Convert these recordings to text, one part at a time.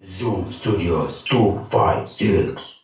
Zoom Studios 256.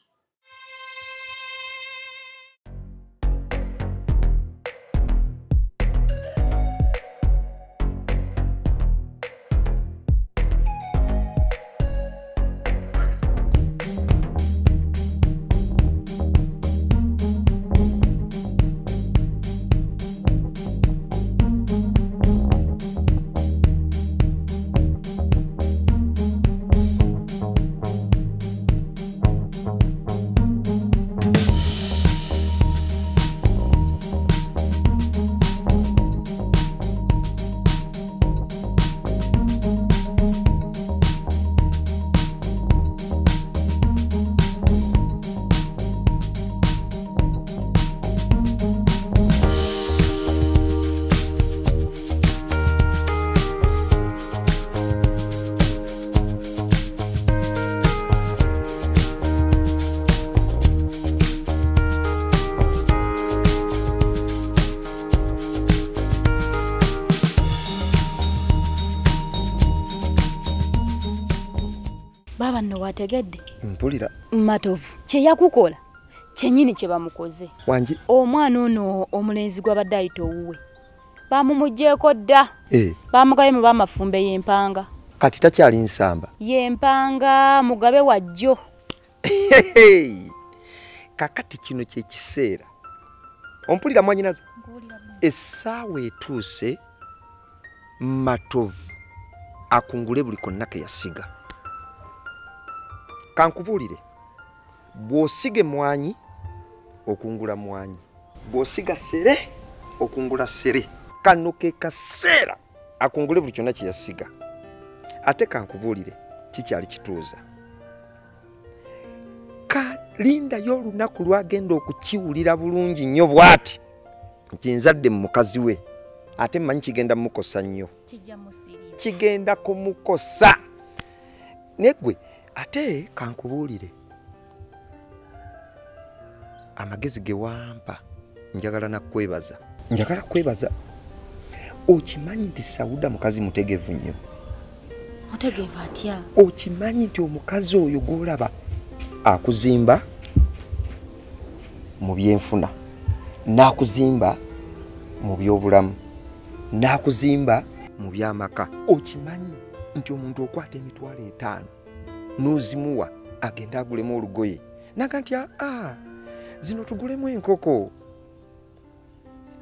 Baba nno wategedde? Mpulira. Matovu kye yakukola kyennyini kye bamukoze. Wangi? Omwana ono omulenzi gw'abadde ayita owuwe bamumuggyeko dda. Bamugabe mu bamafumbe y'empanga. Kati takyali nsamba. Y'empanga mugabe wajjo. Kakati kino kye kiseera. Ompulira mwannyinaze? Essaawa etuuse Matovu akungule buli konna ke yasiga. Kankubuulire, bw'osiga emmwanyi okungula mwanyi, bw'osiga ssere okungula ssere. Kano ke kaseera akungule buli kyonna kye yasiga. Ate kankubuulire, kikyali kituuza. Kalindayo olunaku lw'agenda okukiwulira bulungi nnyo bw'ati nti nzadde mu mukazi we, ate mmanyi kigenda mmukosa nnyo. Kigenda kumukosa. Naye ggwe ate kankubuulire, amagezi ge wampa njagala nakwebaza. Njagala kwebaza. Okimanyi nti Sauda mukazi mutegeevu nnyo? Mutegeevu atya? Okimanyi nti omukazi oyo gw'olaba akuzimba mu byenfuna, n'akuzimba mu byobulamu, n'akuzimba mu byamaka. Okimanyi nti omuntu okwata 50,000 n'ozimuwa agenda agulemu olugoye, naga nti aa zino tugulemu enkoko,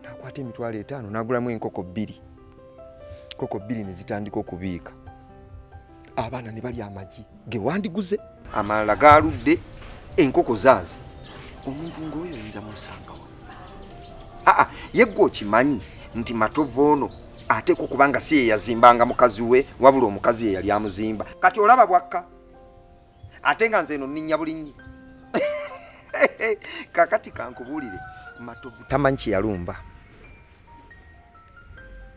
nakwata 50,000 n'agulamu enkoko 2, enkoko 2 ne zitandika okubiika, abaana ne balya amagi ge wandiguze, amalala galudde, enkoko zaaze. Omuntu ng'oyo oyinza musangawa? Aa, ye ggwe okimanyi nti Matovu ono ateekwa okuba nga si ye yazimbanga mukazi we, wabula omukazi ye yali amuzimba. Kati olaba bwakka, ate nga nze eno nninnya bulinnyi. Kakati kankubuulire, Matovu tamanyi kye yalumba,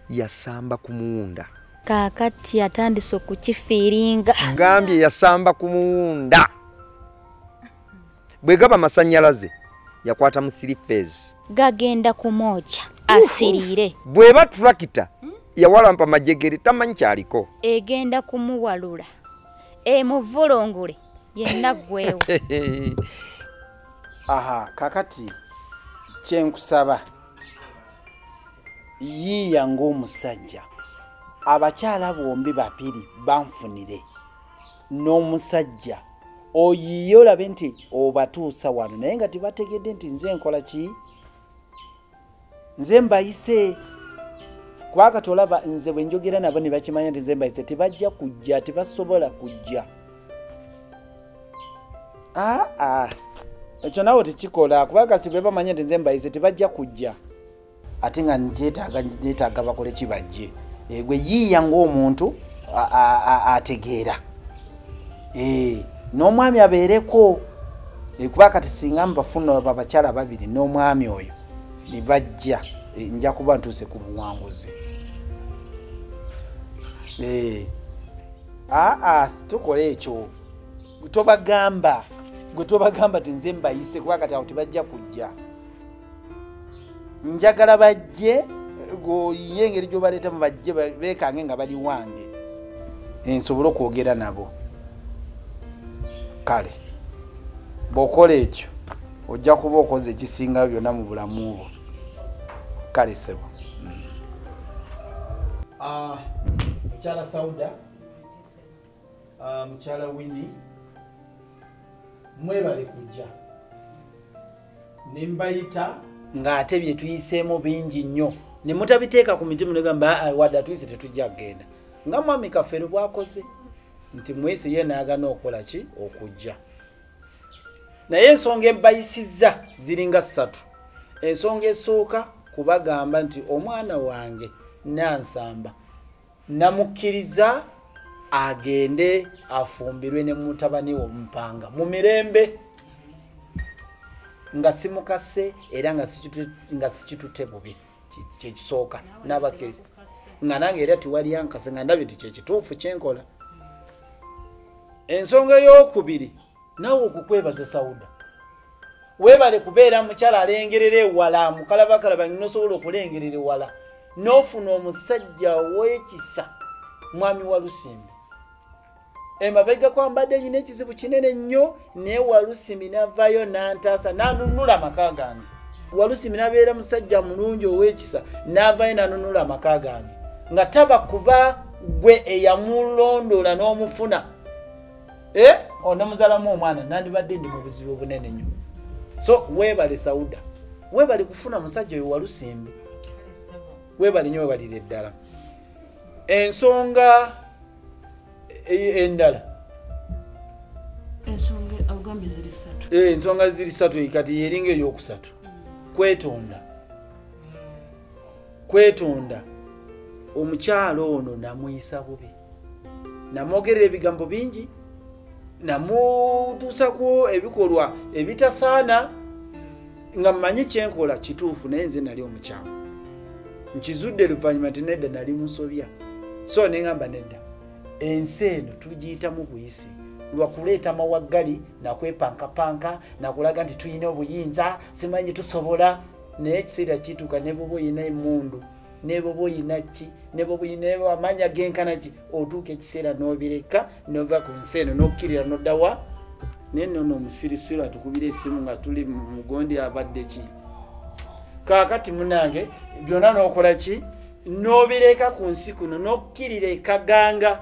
yasamba ku muwunda. Kaakati atandise okukifiiringa. Ngambye yasamba ku muwunda. Bwe gaba masannyalaze yakwata mu 3 phase. Gagenda kumwokya asiriire. Bw'eba tulakita yawalampa majegere, tamanyi kyaliko. Egenda kumuwalula emuvulungule yenna ggwewo. Aha, kakati kyenkusaba, yiiya ng'omusajja, abakyala bombi babiri banfunire n'omusajja oyiye olabe nti obatuusa wano, naye nga tebategedde nti nze nkola ki, nze mbayise. Kuba kati olaba nze bwe njogera nabo ne bakimanya nti nze mbayise, tebajja kujja, tebasobola kujja. Aa, ekyo naawe tekikola, kuba kati bwe bamanya nti nze mbayise tebajja kujja, ate nga njeetaaga bakole ki bajje. Gwe yiiya ng'omuntu ategeera, n'omwami abeereko. Kuba kati singa mbafuna abakyala babiri n'omwami oyo ne bajja, nja kuba ntuuse ku buwanguzi. Aa, tukola ekyo. Tobagamba, gwe tobagamba nti nze mbayise, kuba kati awo tebajja kujja. Njagala bajje ye engeri gy'obaleetamu bajje beekange nga bali wange, nsobole okwogera nabo. Kale bw'okola ekyo ojja kuba okoze ekisinga byonna mu bulamu bwo. Kale ssebo. Mukyala Sauda, mukyala Winnie, mwebale kujja. Ne mbayita ng'ate bye tuyiseemu bingi nnyo ne mutabiteeka ku mitima negamba wadde atuyise tetujja kugenda, nga mwami Kafeero bw'akoze nti mwese ye n'agaana okukola ki okujja. Naye ensonga embayisizza ziringa ssatu. Ensonga esooka kubagamba nti omwana wange Nansamba namukkiriza agende afumbirwe ne mutabani we Omupanga mu mirembe, nga simukase era nga sikitute bubi. Kyekisooka n'abakkiriza nga nange era tewali ankase, nga ndabye nti kyekituufu kyenkola. Ensonga ey'okubiri, naawe okukwebaza Sauda, weebale kubeera mukyala alengerera ewala, mukalabakalaba n'osobola okulengerera ewala n'ofuna omusajja ow'ekisa, mwami Walusimbi. Emabega kwambadde nyina ekizibu kinene nnyo, naye Walusimbi n'avaayo n'antaasa n'anunula amaka gange. Walusimbi n'abeera musajja mulungi ow'ekisa, n'avaayo n'anunula amaka gange nga taba kuba gwe eyamulondola n'omufuna onamuzaalamu omwana, nandibadde ndi mu buzibu bunene nnyo. So weebale Sauda, weebale kufuna musajja oyo Walusimbi, weebale nnyo, weebalire ddala. Ensonga endala, ensonga ziri ssatu, kati yeringa ey'okusatu, kwetonda. Kwetonda omukyalo ono namuyisa bubi, namwogerera ebigambo bingi, namutuusako ebikolwa ebitasaana, nga mmanyi kyenkola kituufu, naye nze nali omukyamu. Nkizudde luvannyuma nti nedda nali musobya. So ne ŋŋamba nedda, ensi eno tugiyitamu buyisi lwakuleeta mawaggali nakwepankapanka nakulaga nti tulina obuyinza, simanyi tusobola, naye ekiseera kituuka ne bw'oba oyina emmundu, ne bw'oba oyina ki, ne bw'oba oyina amaanyi agenkana ki, otuuka ekiseera n'obireka n'ova ku nsi eno n'okkirira n'oddawa. Naye nno omusirisiru atukubira essimu nga tuli mu mugondi abadde ki. Kaakati munnange byonna n'okola ki, n'obireka ku nsi kuno n'okkirira ekaganga,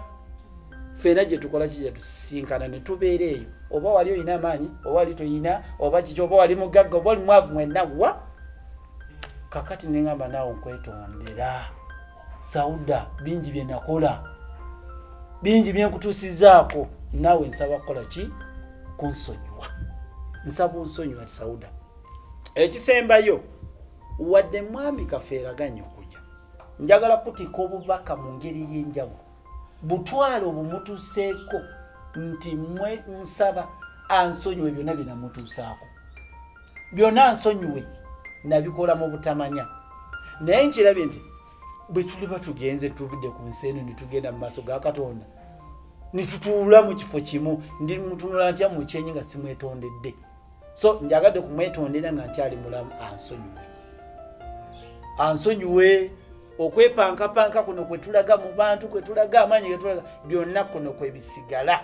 ffenna gye tukola ki, gye tusisinkana ne tubeera eyo. Oba wali oyina amaanyi, oba wali toyina, oba kiki, oba wali mugagga, oba oli mwavu, mwenna wa. Kakati ne ŋŋamba naawe nkwetondera Sauda, bingi bye nakola, bingi bye nkutuusizzaako, naawe nsaba kukola ki, kunsonyiwa. Nsaba onsonyiwa Sauda. Ekisembayo, wadde mwami Kafeero aganye okujja, njagala kutikka obubaka mu ngeri y'enjawulo, butwale obumutuuseeko nti mwe nsaba ansonyiwe byonna bye namutuusaako, byonna ansonyiwe, nabikola mu butamanya. Naye nkirabye nti bwe tuliba tugenze tuvudde ku nsi eno ne tugenda mu maaso ga Katonda ne tutuula mu kifo kimu, ndi mutunula ntya mu kyenyi nga simwetondedde. So njagadde kumwetondera nga nkyali mulamu, ansonyiwe, ansonyiwe. Okwepankapanka kuno kwe tulaga mu bantu, kwe tulaga amaanyi ge tulaga, byonna kuno kwe bisigala.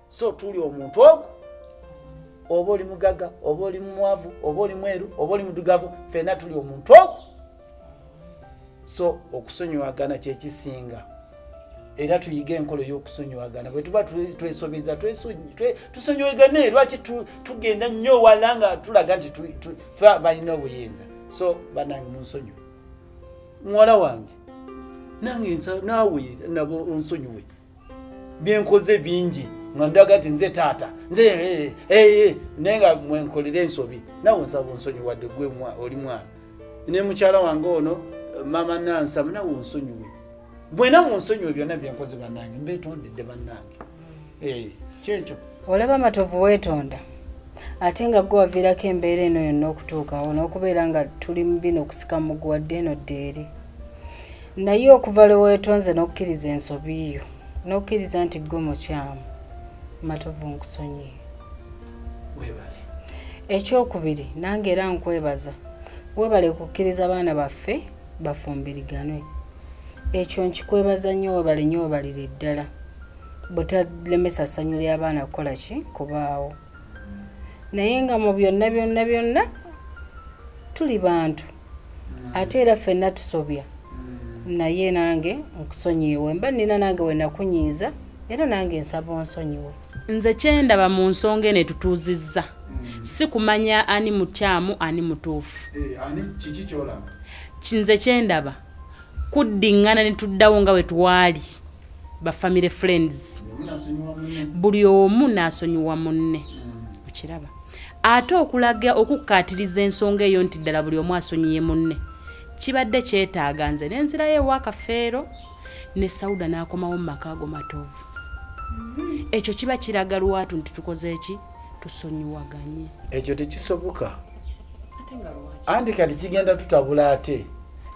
So tuli omuntu ogwo, oba oli mugagga, oba oli mwavu, oba oli mweru, oba oli muddugavu, ffenna tuli omuntu ogwo. So okusonyiwagana kyekisinga, era tuyige enkola ey'okusonyiwagana. Bwe tuba twesobeza tusonyiwagane, lwaki tugenda nnyo wala nga tulaga nti ffe balina obuyinza. So bannange munsonyiwe, muwala wange nange naawe nabo onsonyiwe, byenkoze bingi nga ndaga nti nze taata, nze naye nga mwenkolera ensobi, naawe nsaba onsonyiwe, wadde gwe oli mwana. Ne mukyala wange ono mama Nansamba, naawe onsonyiwe, bwena munsonyiwe byonna byenkoze bannange, mbeetondedde bannange. Kyekyo. Olaba Matovu weetonda, ate nga gwe waviirako embeera eno yonna okutuukawo n'okubeera nga tuli mu bino okusika muguwa dde eno dde eri. Naye okuva lwe weetonze n'okkiriza ensobi yo, n'okkiriza nti gwe mukyamu, Matovu nkusonyiye. Weebale. Ekyokubiri, nange era nkwebaza, weebale kukkiriza baana baffe bafumbiriganwe. Ekyo nkikwebaza nnyo, weebale nnyo, weebalire ddala. Butalemesa ssanyu ly'abaana kukola ki kubaawo. Naye nga mu byonna byonna byonna tuli bantu. Ate era ffenna tusobya. Naye nange nkusonyiwe, mba nnina nange we nakunyiiza era nange nsaba onsonyiwe. Nze kyendaba mu nsonga eno etutuuzizza si kumanya ani mukyamu ani mutuufu. Ani kiki ky'olaba? Nze kyendaba kuddiŋŋana ne tuddawo nga bwe twali ba family friends, buli omu n'asonyiwa munne. Okiraba? Ate okulaga okukkaatiriza ensonga eyo nti ddala buli omu asonyiye munne kibadde kyetaaga nze n'enzirayo ewa Kafeero ne Sauda n'akomawo mu maka ago Matovu. Ekyo kiba kiraga lwatu nti tukoze eki, tusonyiwaganye. Ekyo tekisoboka. Anti kati kigenda tutabula ate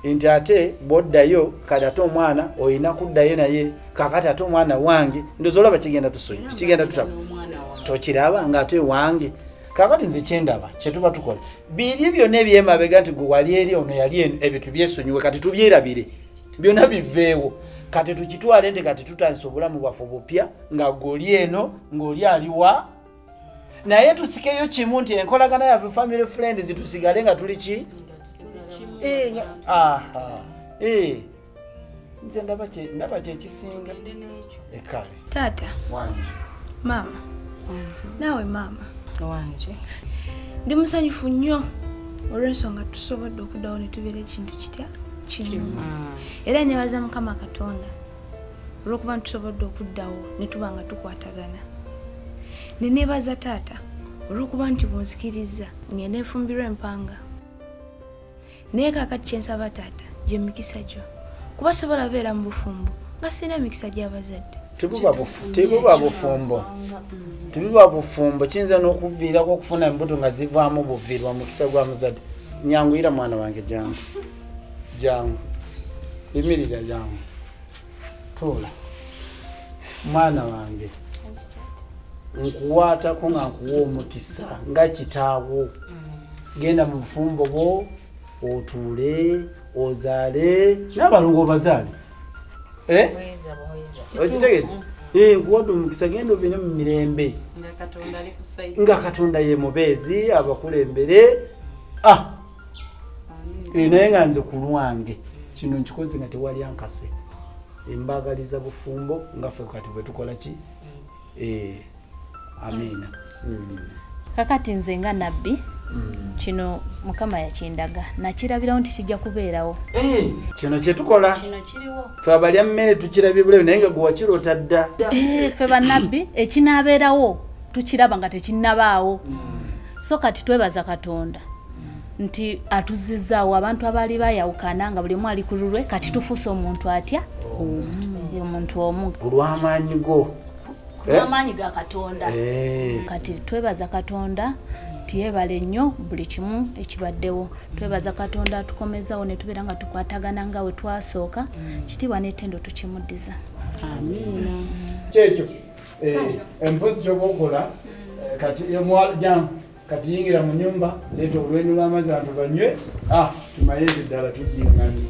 nti ate bw'oddayo kati ate omwana olina kuddayo naye kakati ate omwana wange ndowooza olaba kigenda tusonyiwa, kigenda tutabula. Tokiraba nga ate wange. Kakati nze kyendaba kyetuba tukola biri byonna ebyemabega nti gwe wali eri ono yali eno, ebyo tubyesonyiwe kati tubyerabire byonna biveewo. Kati tukitwale nti kati tutandise obulamu bwaffe bupya nga gwe eno ng'oli aliwa, naye tusikeyo kimu nti enkolagana yaffe family friends tusigale nga tuli ki. Nze ndaba kyekisinga. Ekale taata wanje, maama naawe maama wanje, ndi musanyufu nnyo olw'ensonga tusobodde okuddawo ne tubeera ekintu kitya kimu. Era nebaza Mukama Katonda olw'okuba tusobodde okuddawo ne tuba nga tukwatagana. Ne nebaza taata olw'okuba nti bw'onzikiriza ngende nfumbirwa empanga. Naye kaakati kye nsaba taata gye mikisa gyo, kuba sobola beera mu bufumbo nga sirina mikisa gy'abazadde. Tebuba bufumbo. Tebuba bufumbo kiyinza n'okuviirako okufuna embuto nga zivaamu buviirwa mukisa gwa muzadde. Nyanguyira mwana wange, jangu. Jangu. Yimirira jangu. Tuula. Mwana wange. Nkuwaatako nga nkuwa omukisa nga kitaawo. Genda mu bufumbo bwo otuule, ozaale, n'abalongo obazaale. Okitegedde? Nkuwadde omukisa genda obeere mu mirembe. Nga Katonda ye mubeezi abakulembere. Naye nga nze ku lwange kino nkikoze nga tewali ankase. Embaagaliza bufumbo nga ffe kati bwe tukola ki? Amiina. Kakati nze nga nabbi kino Mukama yakindaga nakirabirawo nti kijja kubeerawo. Kino kye tukola. Kino kiriwo. Ffe abalya mmere tukirabye bulabi naye nga gwe wakiroota dda. Ffe bannabbi ekinaabeerawo tukiraba nga tekinnabaawo. So kati twebaza Katonda nti atuzizzaawo abantu abaali bayawukana nga buli omu ali ku lulwe, kati tufuuse omuntu atya? Omuntu omu. Olw'amaanyi go. Olw'amaanyi ga Katonda. Kati twebaza Katonda tiyebale nnyo buli kimu ekibaddewo. Twebaza Katonda atukomezaawo ne tubeera nga tukwatagana nga we twasooka. Kitiibwa n'ettendo tukimuddiza. Amiina. Kyekyo empozi ky'oba okola kati jangu kati yingira mu nnyumba leeta olwenyu lw'amazzi abantu banywe, tumanye nti ddala tuddiŋŋanye.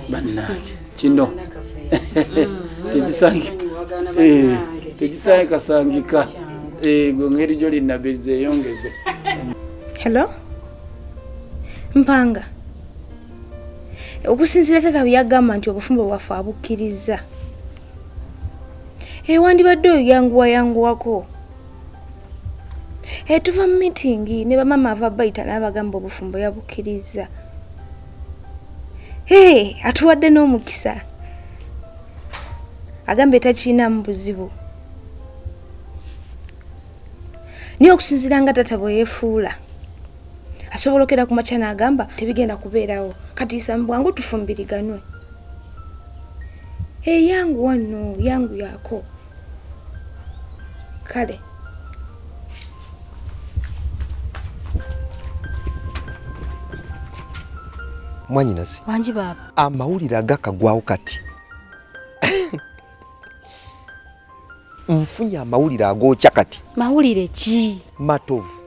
Bannange kino tekisangikasangika gwe ngeri gy'oli nabbi zeeyongeze. Hello? Mpanga. Okusinziira taata bwe yagamba nti obufumbo bwaffe abukkiriza. Wandibadde oyanguwa yanguwako. Tuva mu meeting ne bamaama ava bayita n'abagamba obufumbo yabukkiriza. Atuwadde n'omukisa. Agambye takiinaamu buzibu. Naye okusinziira nga taata bwe yeefuula, asobola okera ku makya n'agamba tebigenda kubeerawo, kati isa mu bwangu tufumbiriganwe. Yanguwa nno, yanguyaako. Kale. Mwanyinazi. Wangi baaba. Amawulire agakagwawo kati. Nfunye amawulire agookya kati. Mawulire ki? Matovu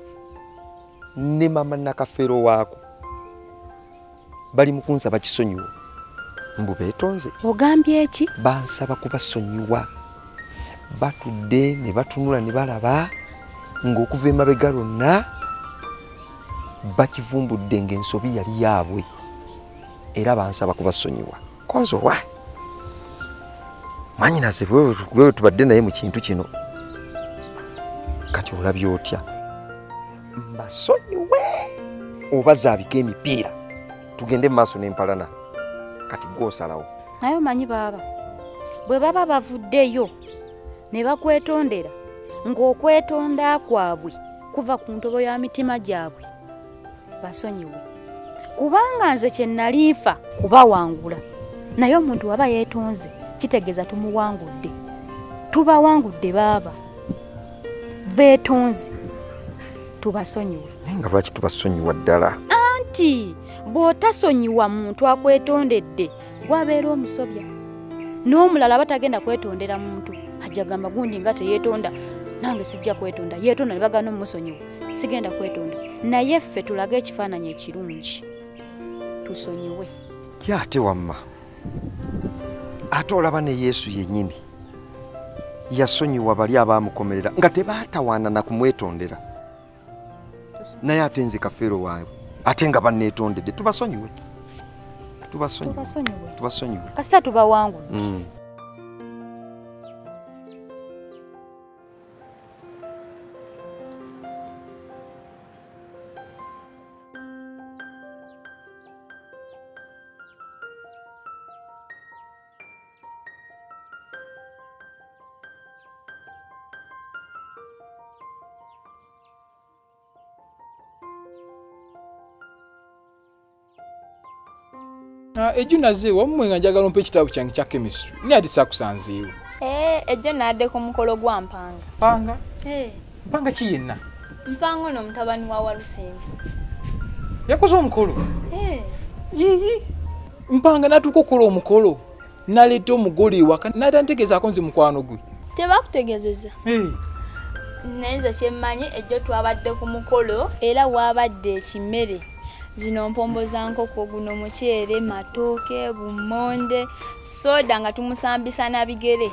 ne mama Nakafeero waako Bali mu kunsaba kisonyiwo. Mbu beetonze. Ogambye eki? Bansaba kubasonyiwa. Batudde ne batunula ne balaba ng'okuva emabega lwonna bakivumbudde ng'ensobi yali yaabwe. Era bansaba kubasonyiwa. Konzo wa? Mwannyinaze bwe tubadde naye mu kintu kino. Kati olabye otya? Mbasonyiwe oba zaabika emipiira tugende mu maaso n'empalana. Kati gw'osalawo. Naye omanyi baaba, bwe baba bavuddeyo ne bakwetondera ng'okwetonda kwabwe kuva ku ntobo ya mitima gyabwe, basonyiwe. Kubanga nze kye nali nfa kubawangula, naye omuntu waba yeetonze kitegeeza tumuwangudde. Tubawangudde baaba, beetonze, tubasonyiwe. Naye nga lwaki tubasonyiwa ddala? Anti bw'otasonyiwa muntu akwetondedde gwabeera omusobya. N'omulala batagenda kwetondera muntu ajja gamba gundi nga teyeetonda, nange sijja kwetonda. Yeetonda ne bagaana omusonyiwa, sigenda kwetonda. Naye ffe tulage ekifaananyi ekirungi, tusonyiwe. Ki ate wamma, ate olaba ne Yesu yennyini yasonyiwa bali abaamukomerera nga tebaatawaana na kumwetondera. Naye ate nze kafeero waabwe ate nga banneetondedde, tubasonyiwe. Tubasonyiwe. Tubasonyiwe. Kasita tubawangudde. Ejjo naze wammwe nga njagala ompe ekitabo kyange kya chemistry. Naye ate saakusanzeewo. Ejjo nadde ku mukolo gwa Mpanga. Mpanga? Mpanga ki yenna? Mpanga ono mutabani wa Walusimbi. Yakoze omukolo? Yiyi. Mpanga n'atuuka okukola omukolo n'aleeta omugole ewaka n'atantegeezaako nze mukwano gwe. Tebakutegeezezza. Naye nze kye mmanyi ejjo twabadde ku mukolo era waabadde ekimere. Zino mpombo za nkoko, guno muceere, matooke, bummonde, soda nga tumusambisa na bigere.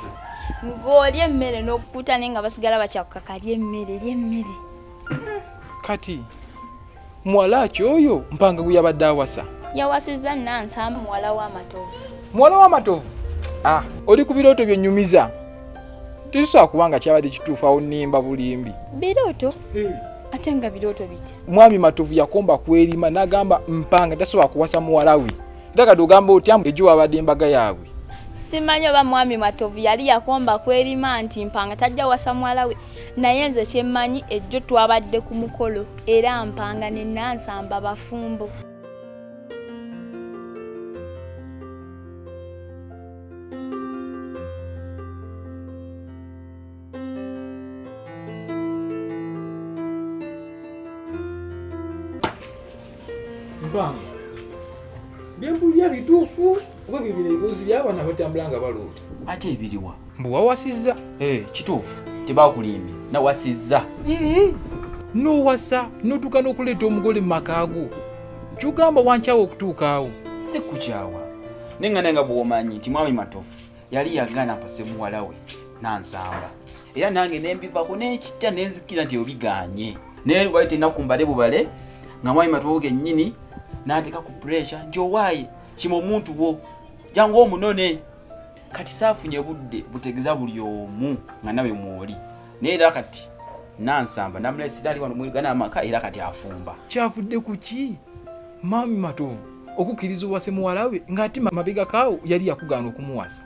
Ng'olya emmere n'okkuta naye nga basigala bakyakukaka lya emmere, lya emmere. Kati muwala ki oyo Mpanga gwe yabadde awasa? Yawasizza Nansamba muwala w'Amatovu. Muwala w'Amatovu? Ah, oli ku birooto by'onnyumiza. Tekisobola kuba nga kyabadde kituufu awo nnimba bulimbi. Birooto? Ate nga birooto bitya? Mwami Matovu yakomba kwerima n'agamba Mpanga tasobola kuwasa muwala we. Era kati ogamba otya ejjo wabadde embaga yaabwe? Simanyi oba Mwami Matovu yali yakomba kwerima nti Mpanga tajja wasa muwala we. Naye nze kye mmanyi ejjo twabadde ku mukolo era Mpanga ne Nansamba bafumbo. Mpanga, byempulira bituufu oba bibino ebibuuzo by'abaana batambula nga baloota? Ate ebiriwa? Mbu wawasizza? Kituufu, tebakulimbye, nawasizza. N'owasa n'otuuka n'okuleeta omugole mu maka go. Ky'ogamba wankyawa okutuuka awo? Si kukyawa. Naye nga nange bw'omanyi nti Mwami Matovu yali yagaana mpase muwala we Nansamba. Era nange ne mbivaako n'ekitya ne nzikira nti obigaanye. Naye lwali tennaku mbale bubale nga Mwami Matovu gennyini n'ateeka ku pressure nti owaaye kima omuntu wo jangu omunone. Kati saafunye budde butegeeza buli omu nga nawe mwoli. Naye era kati Nansamba namulesera ali wano mwegana amaka era kati afumba. Kyavudde ku ki? Mwami Matovu okukkiriza owase muwala we ng'ate mabega kaawo yali yakugaana okumuwasa.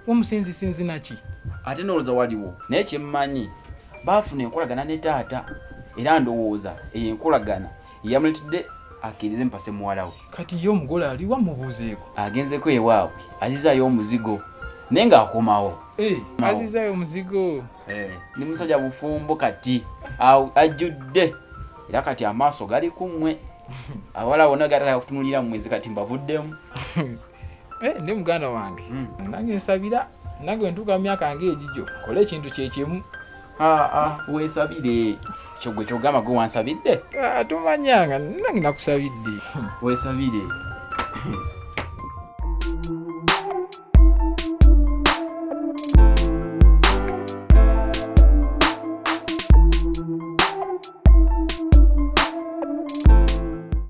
Wamusinzisinzi naki? Ate ndowooza waliwo naye kye mmanyi baafuna enkolagana ne taata era ndowooza eyo enkolagana yamuleetedde akkirize mpase muwala we. Kati ye omugole aliwa mubuuzeeko? Agenzeko ewaabwe azizaayo omuzigo naye ng'akomawo. Azizaayo omuzigo. Ndi musajja mufumbo kati ajjudde era kati amaaso gali ku mmwe. Abawala bonna gataka kutunuulira mmwe kati mbavuddemu. Ndi muganda wange. Nange nsabira nange ntuuka mu myaka ng'egigyo nkole ekintu kye kimu. Weesabire. Kyo gwe kyogamba gwe wansabidde? Tomanyanga nange nakusabidde. Weesabire.